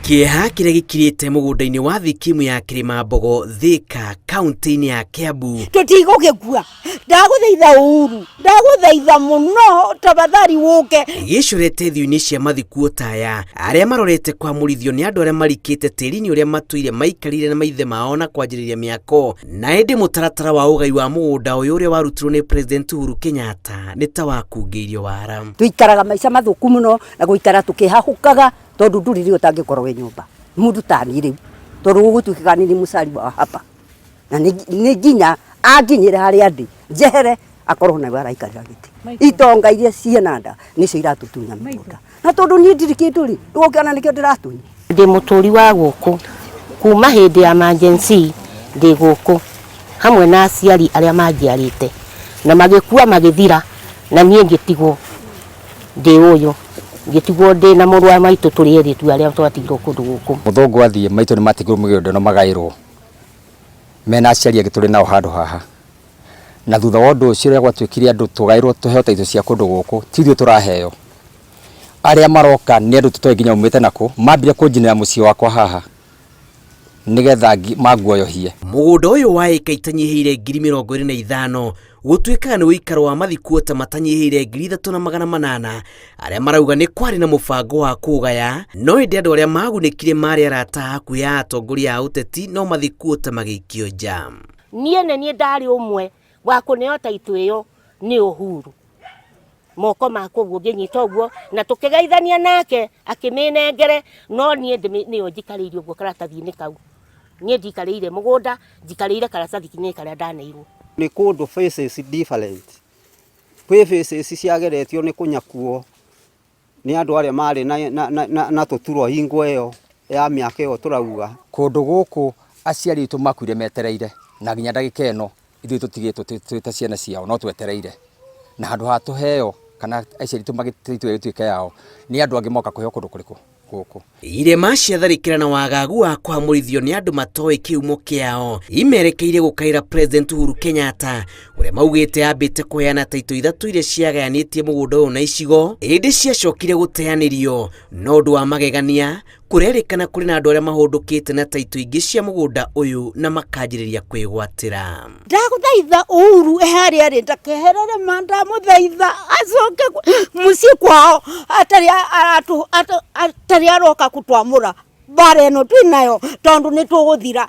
Kĩeha kĩrĩa gĩkirĩte mũgũnda-inĩ wa thikimu ya Kĩrĩmambogo, Thĩka, kaunti-inĩ ya Kiambu. Tũtigũgĩkua, ndagũthaitha Uhuru, ndagũthaitha mũno, tafadhali wũke. Gĩcorete thiũ-inĩ cia mathikuo taya arĩa marorete kwamũrithio nĩ andũ arĩa marikĩte tĩri-inĩ ũrĩa matũire maikarĩire na maithe mao na kwanjĩrĩria mĩako. Na ĩndĩ mũtaratara wa ũgai wa mũgũnda ũyũ ũrĩa warutirwo nĩ President Uhuru Kenyatta nĩ ta wakungĩirio wara. Tũikaraga maica mathũku mũno na gũikara tũkĩhahũkaga tondũ ndũrĩ rĩo ũtangĩkorwo wĩ nyũmba mũndũ ta niĩ rĩu tondũ gũgũtuĩkaga nĩ mũcari wa hapa na nĩ nginya anginyĩre harĩa ndĩ njehere akorwo nawe araikarĩra gĩtĩ. Itonga iria ciĩna nda nĩcio iratũtunya mĩgũnda na tondũ niĩ ndirĩ kĩndũ rĩ, ndũgũkĩona nĩkĩo ndĩratunywo. Ndĩ mũtũri wa gũkũ kuma hĩndĩ ya emergency ndĩ gũkũ hamwe na aciari arĩa manjiarĩte na magĩkua magĩthira na niĩ ngĩtigwo ndĩ ũyũ ngĩtigwo ndĩ na mũrũ wa maitũ tũrĩ erĩ tu arĩa twatigirwo kũndũ gũkũ. Mũthũngũ athiĩ maitũ nĩ matigirwo mĩgũnda ĩno magaĩrwo mena aciari angĩ tũrĩ nao handũ haha. Na thutha wa ũndũ ũcio rĩrĩa gwatuĩkire andũ tũgaĩrwo tũheo taitũ cia kũndũ gũkũ, ti ithuĩ tũraheo. Arĩa maroka nĩ andũ tũtoĩ nginya maumĩte nakũ, mambire kũnjinĩra mũciĩ wakwa haha nĩgetha manguoyohie. Mũgũnda ũyũ wa ĩka itanyihĩire 25,000 gũtuĩkaga nĩ ũikaro wa mathikuota matanyihĩire 3,800 arĩa marauga nĩ kwarĩ na mũbango wa kũũgaya, no ĩndĩ andũ arĩa magunĩkire marĩ arata a hakuhĩ a atongoria a ũteti no mathikuota magĩikio nja. Niĩ nĩ niĩ ndarĩ ũmwe wa kũneo taitũ ĩyo nĩ Uhuru. Moko makwa ũguo ngĩnyita ũguo na tũkĩgeithania nake akĩmĩnengere no niĩ nĩyo njikarĩire ũguo karatathi-inĩ kau. Niĩ ndikarĩire mũgũnda, njikarĩire karatathi-inĩ karĩa ndaneirwo. Nĩ kũndũ faces different. Kwĩ faces ciageretio nĩ kũnyakuo nĩ andũ arĩa marĩ na tũturwa hingo ĩyo ya mĩaka ĩyo tũrauga. Kũndũ gũkũ aciari aitũ makuire metereire na nginya ndagĩka ĩno ithuĩ tũtigĩtwo twĩ ta ciana ciao no twetereire. Na handũ ha tũheo kana aciari aitũ magĩtue ĩtuĩke yao, nĩ andũ angĩ moka kũheo kũndũ kũrĩkũ? Gũkũ. Irema ciatharĩkĩra na wagagu wa kũhamũrithio nĩ andũ matoĩ kĩhumo kĩao imerekeire gũkaĩra President Uhuru Kenyatta ũrĩa maugĩte ambĩte kũheana taitũ ithatũ iria ciagayanĩtie mũgũnda ũyũ na icigo ĩndĩ ciacokire gũteanĩrio. No ũndũ wa magegania kũrerĩkana kũrĩ na andũ arĩa mahũndũkĩte na taitũ ingĩ cia mũgũnda ũyũ na makanjĩrĩria kwĩgwatĩra. Ndagũthaitha Uhuru e harĩa arĩ ndakeherere ma, ndamũthaitha acoke mũciĩ kwao atarĩ atarĩ aroka gũtwamũra mbara ĩno twĩ nayo tondũ nĩ tũgũthira.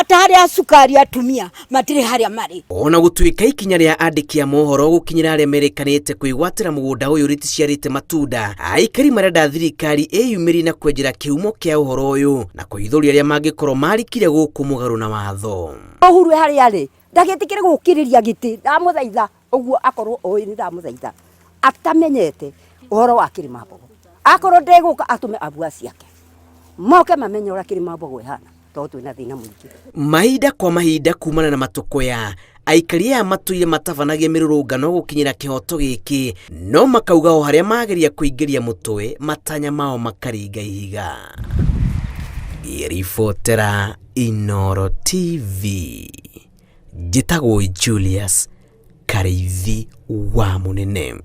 Ta arĩa a cukari atumia matirĩ harĩa marĩ. Ona gũtuĩka ikinya rĩa andĩki a mohoro gũkinyĩra arĩa merĩkanĩte kwĩgwatĩra mũgũnda ũyũ rĩticiarĩte matunda, aikari marenda thirikari ĩyumĩrie na kwenjera kĩhumo kĩa ũhoro ũyũ na kũhithũria arĩa mangĩkorwo marikire gũkũ mũgarũ na watho. Uhuru e harĩa arĩ ndagĩtĩkĩre gũkirĩria gĩtĩ, ndamũthaitha ũguo akorwo oĩ nĩ ndamũthaitha atamenyete ũhoro wa Kĩrĩmambogo, akorwo ndegũka atũme abua ciake moke mamenye ũrĩa Kĩrĩmambogo ĩhana tondũ twĩna thĩna mũingĩ. Mahinda kwa mahinda kumana na matũkũya, aikari aya matũire matabanagia mĩrũrũngano gũkinyĩra kĩhoto gĩkĩ, no makauga o harĩa mageria kũingĩria mũtwe matanya mao makaringa ihiga. Ngĩribotera Inooro TV, njĩtagwo Julius Karĩithi wa Mũnene.